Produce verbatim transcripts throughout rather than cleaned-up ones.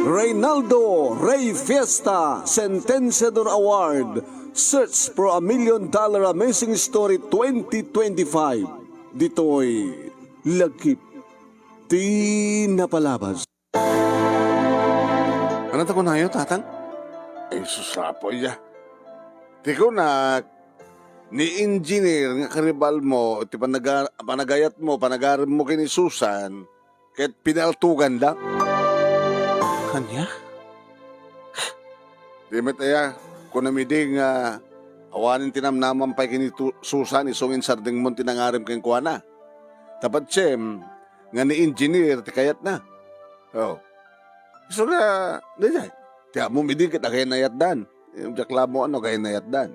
Reynaldo Rey Fiesta Sentenciador Award, Search for a Million Dollar Amazing Story twenty twenty-five. Ditoy Lagip ti Napalabas. Ano ta kunayo, Tatang? Ay, sus, apo, iya. Ti kunak, ni engineer nga karibal mo, ti panaga-, panagayat mo, panagarem mo ken ni Susan, ket pinaltugan da. Ania? Di met aya, kunam idi nga awanen ti namnamam pay ken ni Tu-, Susan, isu nga insardengmon ti nangarem kenkuana. Ta patiem nga ni engineer ti kayatna. Oh. Isu nga, daydiay. Ti ammom idi ket agaynayatdan. Diak la ammo no agaynayatdan.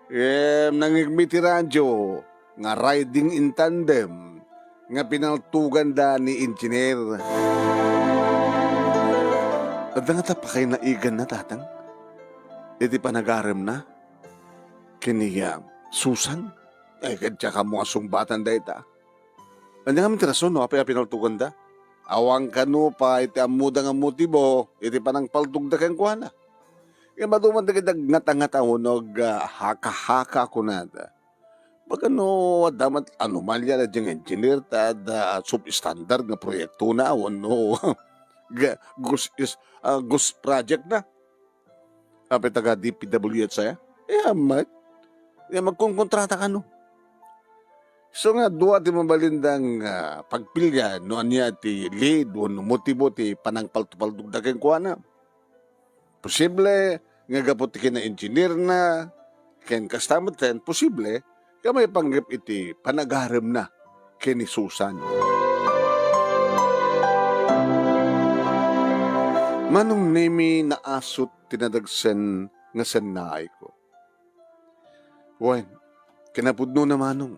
Em, nangngegmi ti radio nga riding in tandem nga pinaltuganda ni engineer. Adda ngata pakaynaiganna, Tatang, iti panagaremna ken ni, ah, Susan? Ay, ket diak ammo a sungbatan dayta. Ania ngamin ti rason no apay a pinaltoganda? Awan kano pay ti ammoda nga motibo iti panangpaltogda kenkuana. Ngem adu man dagiti agngatangata wenno ag-, ah, hakahaka kunada. Baga no adda met anomalya daydiay nga engineer ta adda substandard nga proyektona wenno ga-, ghost is, ah, ghost project na. Apay taga D P W H aya? Eh, amat. Ya, magkonkontrata kano. So nga, dua ti mabalinda nga pagpilian no ania ti lead wenno motibo ti panangpaltupaltugda kenkuana. Posible nga gapu ti kina-engineer na, ken kasta met ten, posible nga maipanggep iti panagaremna ken ni Susan. Manong Nemi, naasut ti nadagsen nga sennaayko. Wen, kinapudnona, Manong,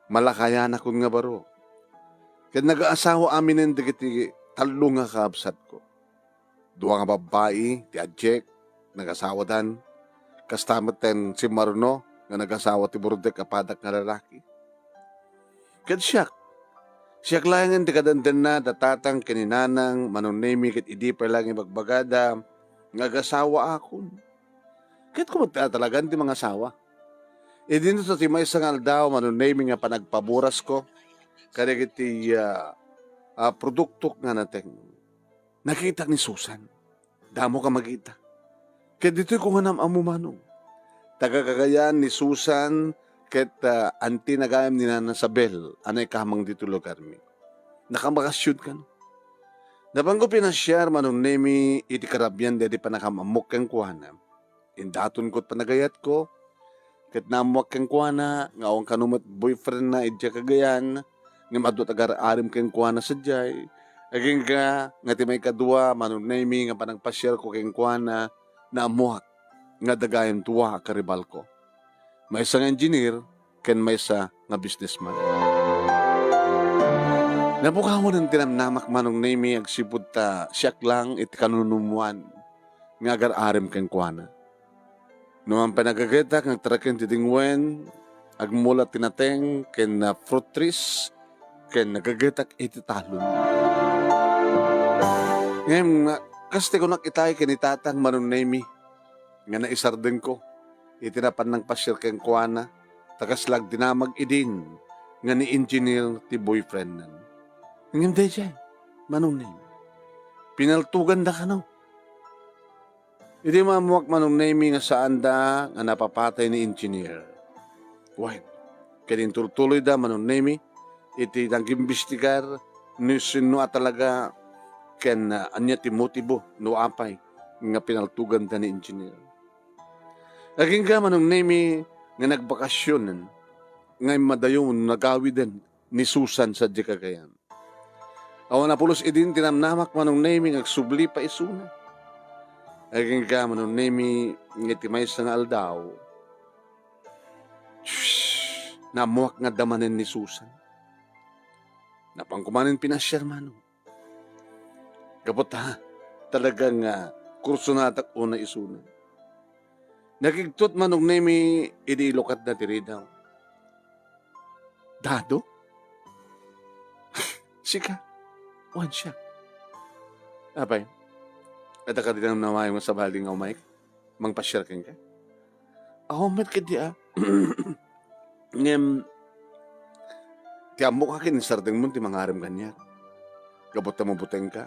malakayanakon nga baro. Ket nagaasawa aminen dagiti tallo nga kakabsatko. Dua nga babbai ti adiak, nagasawadan. Kasta met ten simmaruno nga nagasawa ti burdek a padak nga lalaki. Ket siak, siak laengen ti kadandenna da tatang ken ni nanang, Manong Nemi, ket idi pay laeng ibagbagada nga agasawaakon. Ket kumet ti atalagan ti mangasawa. Idinto ti maysa nga aldaw, Manong Nemi, nga panagpaburasko kadagiti, ah, ah, produktok nga nateng. Nakitak ni Susan. Damok a makita. Ket ditoy ko nga nam-ammo, Manong. Taga Cagayan ni Susan ket, ah, anti na gayam ni Nana Sabel a naikamang ditoy lugarmi. Nakabakasyon kano. Napanko pinasiar, Manong Nemi, iti karabian daydi panakam-ammok kenkuana. Indatonko ti panagayatko, ket naammoak kenkuana nga awan kano met boyfriendna idiay Cagayan, ngem adu ti agar-arem kenkuana sadiay. Agingga nga ti maikadua, Manong Nemi, nga panagpasiarko kenkuana, naammoak nga adda gayam dua a karibalko. Maysa nga engineer, ken maysa nga businessman. Napukawan ti namnamak, Manong Nemi, agsipud ta siak lang iti kanunumuan nga agar-arem kenkuana. Numan pay nagagetak nga agtaraken ti dingwen, agmulat ti nateng ken, ah, fruit trees, ken nagagetak iti talon. Ngem, ah, kas ti kunak itay ken ni tatang, Manong Nemi, nga naisardengko iti napan nangpasiar kenkuana, ta kasla agdinamag idin nga ni engineer ti boyfriendnan. Ngem daydiay, Manong Nemi, pinaltoganda kano. Idi maammoak, Manong Nemi, nga saanda nga napapatay ni engineer. Wen, ket intultuloyda, Manong Nemi, iti nag-imbestigar no sinno a talaga ken, ah, ania ti motibo no apay nga pinaltoganda ni engineer. Agingga, Manong Nemi, nga nagbakasyonen nga immadayo wenno nagawiden ni Susan sadiay Cagayan. Awan a pulos idin ti namnamak, Manong Nemi, nga agsubli pay isuna. Agingga, Manong Nemi, nga iti maysa nga aldaw, shh, naammoak nga adda manen ni Susan. Napanko manen pinasiar, Manong. Gapu ta, talaga nga kursonatak unay isuna. Nakigtot, Manong Nemi, idi ilukatna ti ridaw. Dado? Sika, wen siak. Apay, adda kadi namnamaem nga sabali nga umayka? Mangpasiar kenka? Awan met ketdi a. Ngem, ti ammok a ket insardengmo ti mangarem kaniak. Gapu ta mabutengka.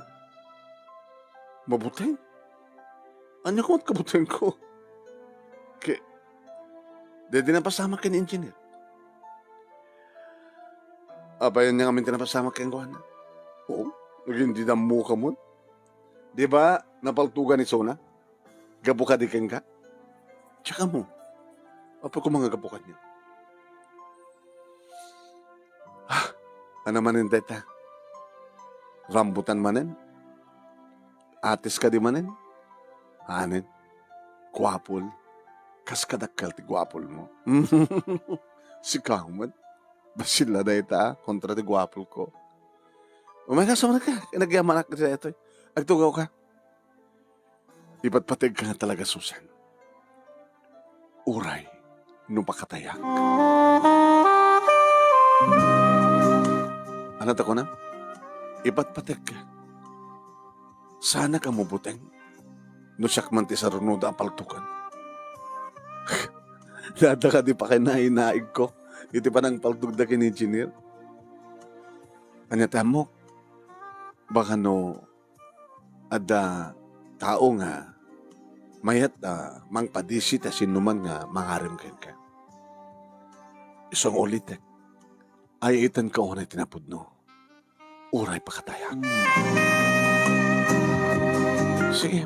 Mabuteng? Ania koma ti kabutengko? Ket, daydi napasamak ken ni Engineer. Apay, ania ngamin ti napasamak kenkuana? Oo, agin-, di dammoka met. Di ba, napaltugan isuna? Gapu kadi kenka? Tsaka mo, apay koma nga gapu kaniak? Ah, ania manen dayta? Rambutan manen? Atis kadi manen? Anen? Guapol? Kas kadakkel ti guapolmo? Sika met? Bassit la dayta, kontra ti guapolko. Umayka, sumrek ka. Nagyamanak daytoy. Agtugawka. Ipatpategka nga talaga, Susan. Uray no pakatayak. Ania ti kunam? Ipatpategka. Saanak a mabuteng no siak man ti sarunoda a paltugan. Adda kadi pakinainaigko iti panangpaltogda ken ni Engineer? Ania ti ammok? Baka no adda tao nga mayat a mangpadisi ti siasinoman nga mangarem kenka. Isu nga ulitek, ay-ayatenka unay ti napudno. Uray pakatayak. Sige.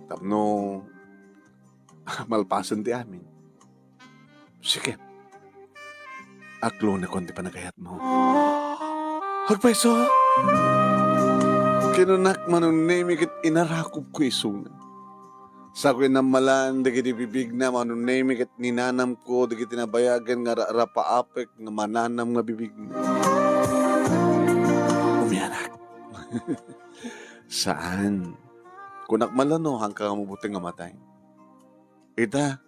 Tapno malpasen ti amin. Sige. Aklonekon ti panagayatmo. Agpayso! Kinunak, Manong Nemi, ket inarakobko isuna. Saoy nammalan dagiti bibigna, Manong Nemi, ket ninanamko dagiti nabayagen nga ra-, rapaapek nga mananam nga bibigna. Umianak. Saan. Kunak man la no, haanka nga mabuteng nga matay. Ita,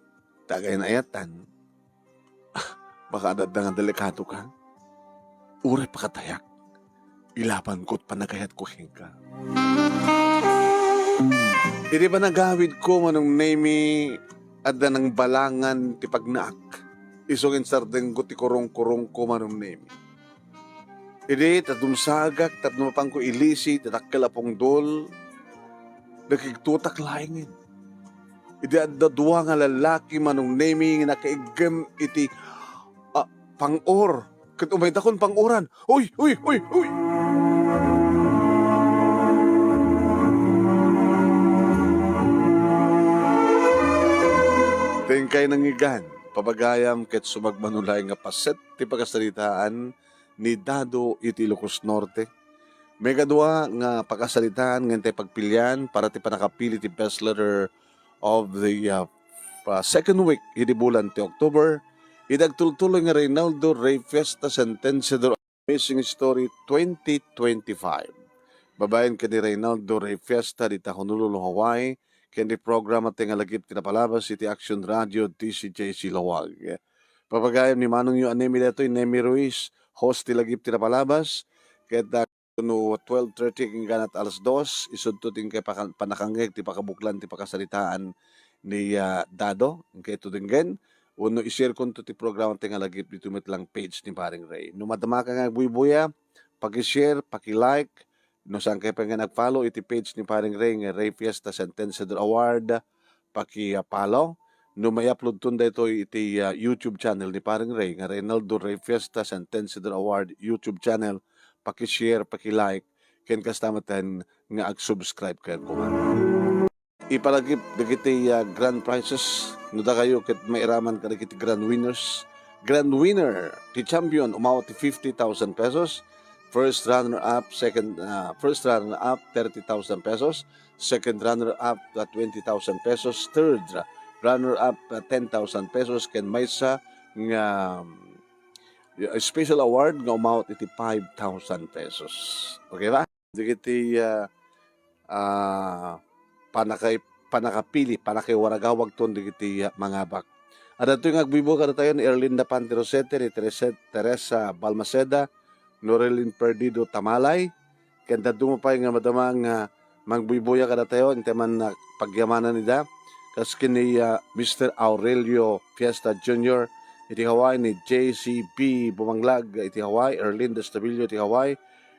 tagay na ayatan. Ah, baka adda nga delikadoka. Uray pakatayak. Ilabanko ti panagayatko kenka. Idi panagawidko, Manong Nemi, adda nangbalangan ti pagnaak. Isu nga insardengko ti kurong-kurongko, Manong Nemi. Idi, ta dumsagak, tapno mapanko ilisi ti dakkel a pungdol, nakigtotak laengen. Idi adda dua nga lallaki, Manong Nemi, nga nakaiggem iti, ah, pang-or. Ket umaydakon pang-oran. Uy, uy, uy, uy! Ti inkay nangngegan, pabagayam ket sumagmamano laeng nga paset ti pakasaritaan ni Dado iti Ilocos Norte. Maikadua nga pakasaritaan nga intay pagpilian para ti pannakapili ti best letter of the, uh, uh, second week idi bulan ti October, iti agtultuloy nga Reynaldo Rey Fiesta Sentenciador Amazing Story twenty twenty-five. Babaen ken ni Reynaldo Rey Fiesta dita Honolulu, Hawaii, ken ti programa ti nga lagip ti napalabas iti Action Radio D C J C Laoag. Pabagayam ni Manongyo a Nemi daytoy, Nemi Ruiz, host ti lagip ti napalabas, ket, ah, no twelve thirty ken ganat alas dos, isudto ti inkay pakan-, pannakangngeg ti pakabuklan ti pakasaritaan ni, ah, Dado, inkay to denggen, wenno i-share-konto ti programa ti nga lagip ditoy met lang page ni Paring Ray. No madamaka nga agbuybuya, paki-share, paki-like, no saankay pay nga nag-follow iti page ni Paring Ray nga Ray Fiesta Sentenciador Award, paki-follow. No mai-uploadton daytoy iti, ah, YouTube channel ni Paring Ray nga Reynaldo Ray Fiesta Sentenciador Award YouTube channel, paki-share, paki-like, ken kasta metten nga ag-subscribe kenkuman. Ipalagip dagiti, ah, grand prizes no dakayo ket mairaman kadagiti grand winners. Grand winner ti champion, umawat ti fifty thousand pesos. First runner-up, second, ah, first runner-up, thirty thousand pesos. Second runner-up, ah, twenty thousand pesos. Third runner-up, ah, ten thousand pesos. Ken maysa nga, um, special award nga umawat iti five thousand pesos. Okay ba? Dagiti, ah, ah, panakay-, pannakapili, pannakaiwaragawagton dagiti, ah, mangabak. Adda daytoy nga agbuybuya kadatayo ni Erlinda Panti Rosete, ni Terese-, Teresa Balmaceda, Norelin Perdido Tamalay, ken dadduma pay nga madama nga magbuybuya kadatayo, intay man nga pagyamanan ida, kas ken ni, ah, Mister Aurelio Fiesta Junior iti Hawaii, ni J C B Bumanglag iti Hawaii, Erlinda Estabilio iti Hawaii,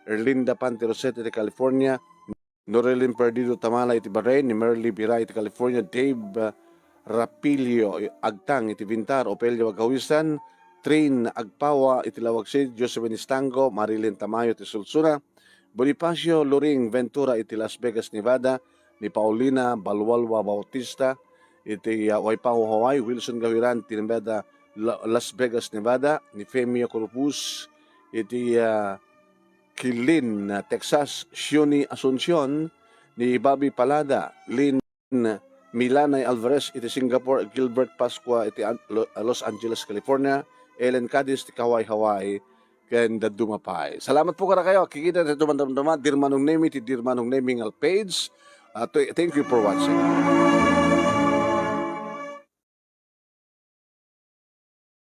Erlinda Panteroset iti California, Norelin Perdido Tamala iti Bahrain, ni Merly Biray iti California, Dave, ah, Rapilio Agtang iti Vintar, Ofelia Wagkawisan, Trin Agpawa iti Lawag City, Josephine Estango, Marilyn Tamayo iti Sulsuna, Bonifacio Loring Ventura iti Las Vegas, Nevada, ni Paulina Balwalwa Bautista iti, ah, Waipahu, Hawaii, Wilson Gawiran iti Nevada, La-, Las Vegas, Nevada, ni Femia Corpus iti, ah, Kilin, ah, Texas, Shuni Asuncion, ni Bobby Palada, Lynn Milanay Alvarez iti Singapore, Gilbert Pascua iti An-, Lo-, Los Angeles, California, Ellen Cadiz ti Kauai, Hawaii, ken dadduma pay. Salamat po kadakayo. Kikita ti dumdumduma, Dear Manong Nemy ti Dear Manong Nemy nga page. Ah, to-, thank you for watching.